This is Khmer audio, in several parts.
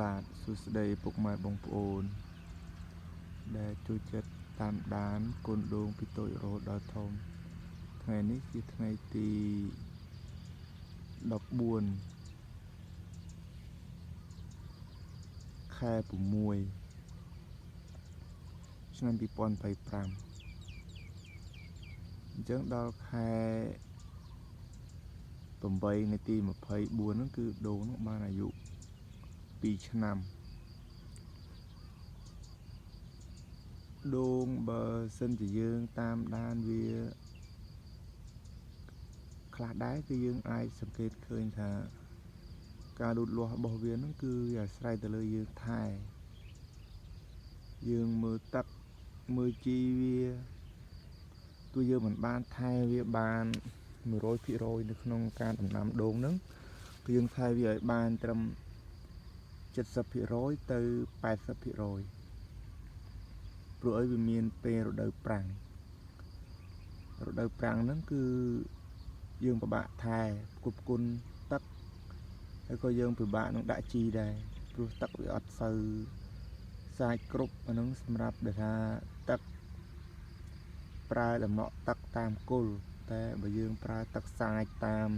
បាទសួស្តីពុកម៉ែបងប្អូនដែលចូលចិត្តតាមដានកូនដូងពីតូចរហូតដល់ធំថ្ងៃនេះជាថ្ងៃទី14ខែ6ឆ្នាំ2025អញ្ចឹងដល់ខែ8ថ្ងៃទី24ហ្នឹងគឺដូងហ្នឹងបានអាយុ2ឆ្នាំដូងបើសិនជាយើងតាមដានវាខ្លះដែរគឺយើងអាចសង្កេតឃើញថាការលូតលាស់របស់វាហ្នឹងគឺវាអាស្រ័យទៅលើយើងថែយើងមើលទឹកមើលជីវាទោះយើងមិនបានថែវាបាន100%នៅក្នុងការដំណាំដូងហ្នឹងគឺយើងថែវាឲ្យបានត្រឹម70%ទៅ80%ព្រោះអីវាមានពេលរដូវប្រាំងរដូវប្រាំងហ្នឹងគឺយើងពិបាកថែផ្គត់ផ្គុណទឹកហើយក៏យើងពិបាកនឹងដាក់ជីដែរព្រោះទឹកវាអត់សូវសាចគ្រប់អាហ្នឹងសម្រាប់ដែលថាទឹកប្រើដំណក់ទឹកតាមគល់តែបើយើងប្រើទឹកសាចតាម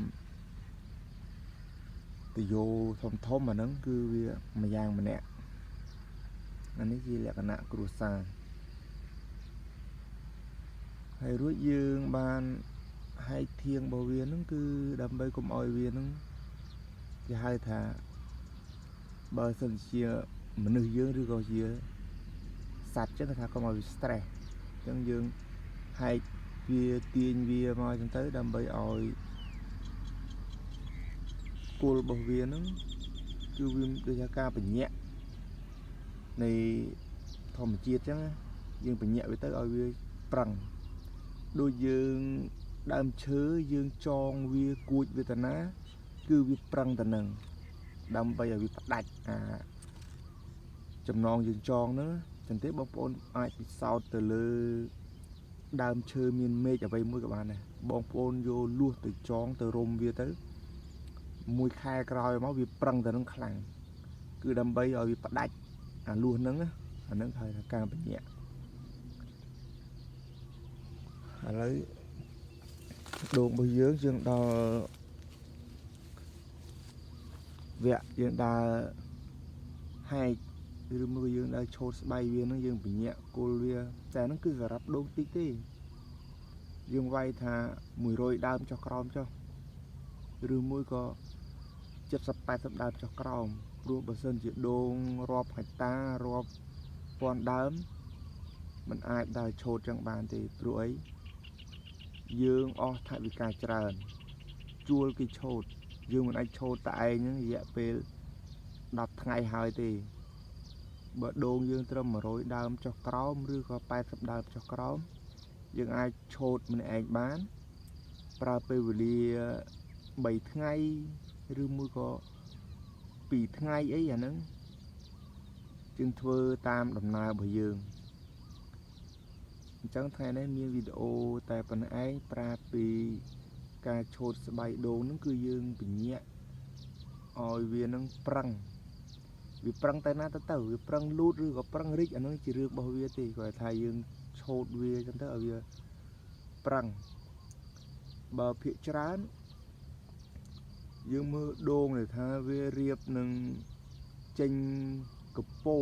ទយោធំធំអាហ្នឹងគឺវាមួយយ៉ាងម្នាក់អានេះជាលក្ខណៈគ្រួសារហើយរួចយើងបានហែកធៀងរបស់វាហ្នឹងគឺដើម្បីកុំឲ្យវាហ្នឹងគេហៅថាបើសិនជាមនុស្សយើងឬក៏ជាសត្វចឹងគេថាកុំឲ្យវា stress អញ្ចឹងយើងហែកវាទាញវាមកចឹងទៅដើម្បីឲ្យគល់របស់វាហ្នឹងគឺវាដូចថាការបញ្ញាក់នៃធម្មជាតិចឹងណាយើងបញ្ញាក់វាទៅឲ្យវាប្រឹងដូចយើងដើមឈើយើងចងវាគួចវេទនាគឺវាប្រឹងទៅនឹងដើម្បីឲ្យវាផ្ដាច់អាចំណងយើងចងហ្នឹងចឹងទេបងប្អូនអាចពិសោធន៍ទៅលើដើមឈើមានមែកអ្វីមួយក៏បានដែរបងប្អូនយកលួសទៅចងទៅរុំវាទៅមួយខែក្រោយមកវាប្រឹងទៅនឹងខ្លាំងគឺដើម្បីឲ្យវាផ្ដាច់អាលួសហ្នឹងអាហ្នឹងហៅថាការបញ្ញាក់ឥឡូវដូងរបស់យើងយើងដល់វគ្គយើងដើរហែកឬមួយយើងដើរឆូតស្បៃវាហ្នឹងយើងបញ្ញាក់គល់វាតែហ្នឹងគឺសម្រាប់ដូងតិចទេយើងវាយថា100ដើមចុះក្រោមចុះឬមួយក៏70 80ដើមចុះក្រោមព្រោះបើសិនជាដូងរាប់ហិកតារាប់ពាន់ដើមมันអាចដើរឆូតចឹងបានទេព្រោះអីយើងអស់ថវិកាច្រើនជួលគេឆូតយើងមិនអាចឆូតតែឯងហ្នឹងរយៈពេល10ថ្ងៃហើយទេបើដូងយើងត្រឹម100ដើមចុះក្រោមឬក៏80ដើមចុះក្រោមយើងអាចឆូតម្នាក់ឯងបានប្រើពេលវេលា3ថ្ងៃឬមួយក៏2ថ្ងៃអីអាហ្នឹងយើងធ្វើតាមដំណើររបស់យើងអញ្ចឹងថ្ងៃនេះមានវីដេអូតែប៉ុណ្ណេះឯងប្រាប់ពីការឆូតស្បៃដូងហ្នឹងគឺយើងពញាក់ឲ្យវានឹងប្រឹងវាប្រឹងទៅណាទៅទៅវាប្រឹងលូតឬក៏ប្រឹងរីកអាហ្នឹងជារឿងរបស់វាទេគាត់ថាយើងឆូតវាអញ្ចឹងទៅឲ្យវាប្រឹងបើភាកច្រើនយើងមើលដូងដែលថាវារៀបនឹងចេញកពោ